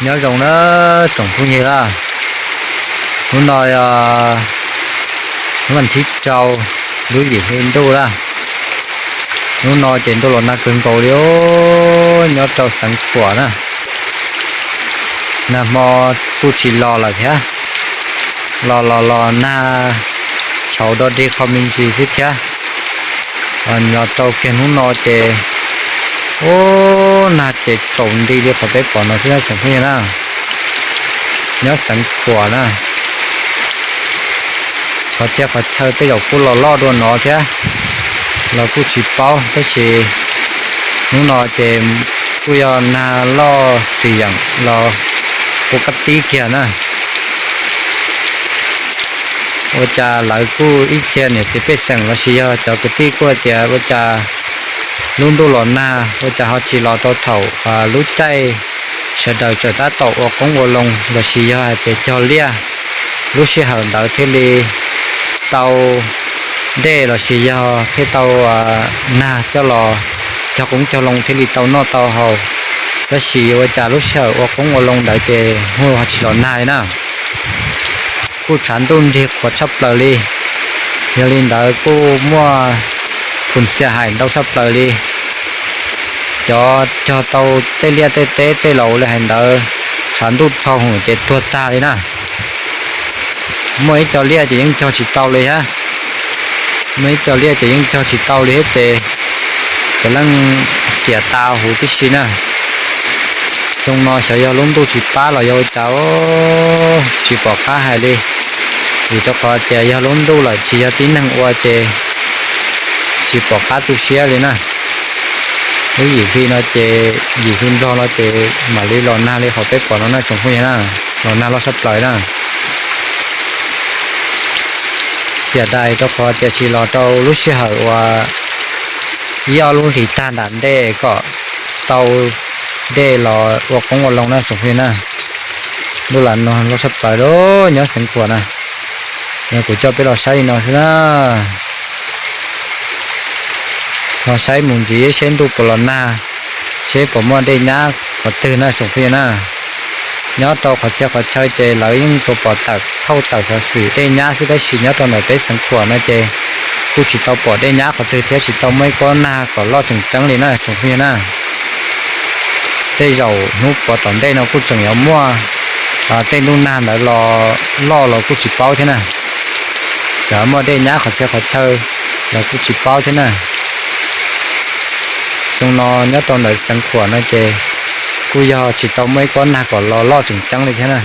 Nyob zoo na tsoom phooj ywg na, hnub no yog hnub vas thib rau lub yim hli ntuj na. Hnub no ces ntuj los nag kawg nkaus li os, nyob rau xeev Khuam na. Nag hmo kuj tsis los lawm thiab, los los los nag tshauv do dig qho me ntsis xwb thiab. Los rau kiag hnub no ces, ub, nag ces tsaus nti li qhov peb pom no xwb na tsoom phooj ywg na. Nyob xeev Khuam na, qhov txhia qhov chaw tej zaum kuj los loj dua no thiab, los kuj tsis paub tab sis hnub no ces kuj yog nag loj xwm yeem los ua kab tib kiag na. Ua cas lawv kuj ib txhia niam txiv pej xeem los sis yog cov kwv tij kuj hais tias ua cas lub ntuj los nag ua cas ho tsis los rau thaum lub caij sawv daws tseem tab tom ua qoob ua loo los sis yog hais tias cog liaj, lub sij hawm ntawd thiaj li tau dej los sis yog thiaj tau nag coj los cog qoob cog loo thiaj li tau noj tau haus. Tab sis ua cas lub sij hawm ua qoob ua loo ntawd ces ho tsis los nag li na. Kuj tshav ntuj nrig qhuav tshaj plaws li. Yog li ntawd kuj muaj phum xiam hais ntau tshaj plaws li. Cov cog tau tej liaj tej teb tej laus li hais ntawd, tshav ntuj dhau hwv ces tuag tag li na. Muaj ib co liaj ces yeej cog tsis tau li thiab. Muaj ib co liaj ces yeej cog tsis tau li thiab ces cov leej xiam tas huv tib si na. Xyoo no xyov yog lub ntuj tsis pab los yog ua cas tsis pom qab hais li. Vim rau qhov tias yog lub ntuj lawm tsis yog tib neeg ua ces tsis pom qab tu siab li na. Lub yim hli no ces yim hli nplog no ces mam li los nag li qhov peb pom no na tsoom phooj ywg na, los nag loj tshaj plaws na. Xiam dais rau qhov tias tsis los rau lub sij hawm uas ib ob lub hlis tag nram ntej kom tau dej los ua qoob ua loo na tsoom phooj ywg na. Ntuj los nag loj tshaj plaws li nyob xeev Khuam na. Yog kuv coj peb los saib li no xwb na. Los saib mus ntxiv seb ntuj puas los nag, seb puas muaj dej nyab qhov twg na tsoom phooj ywg na. Nyob rau qhov txhia qhov chaw ces lawv yeej tsuas pom tawm thauj tawm xov xwm dej nyab xwb tab sis nyob rau ntawm peb xeev Khuam no ces kuj tsis tau pom dej nyab qhov twg thiab tsis tau muaj ib kob nag kom loj tseem ceeb li na tsoom phooj ywg na. Tej zaum hnub puav tom ntej no kuj tseem yuav muaj tej ntuj nag ntawd los loj los kuj tsis paub thiab na. Txawm muaj dej nyab qhov txhia qhov chaw los kuj tsis paub thiab na. Xyoo no nyob rau ntawm xeev Khuam no ces kuj yog tsis tau muaj ib kob nag kom los loj tseem ceeb li thiab na.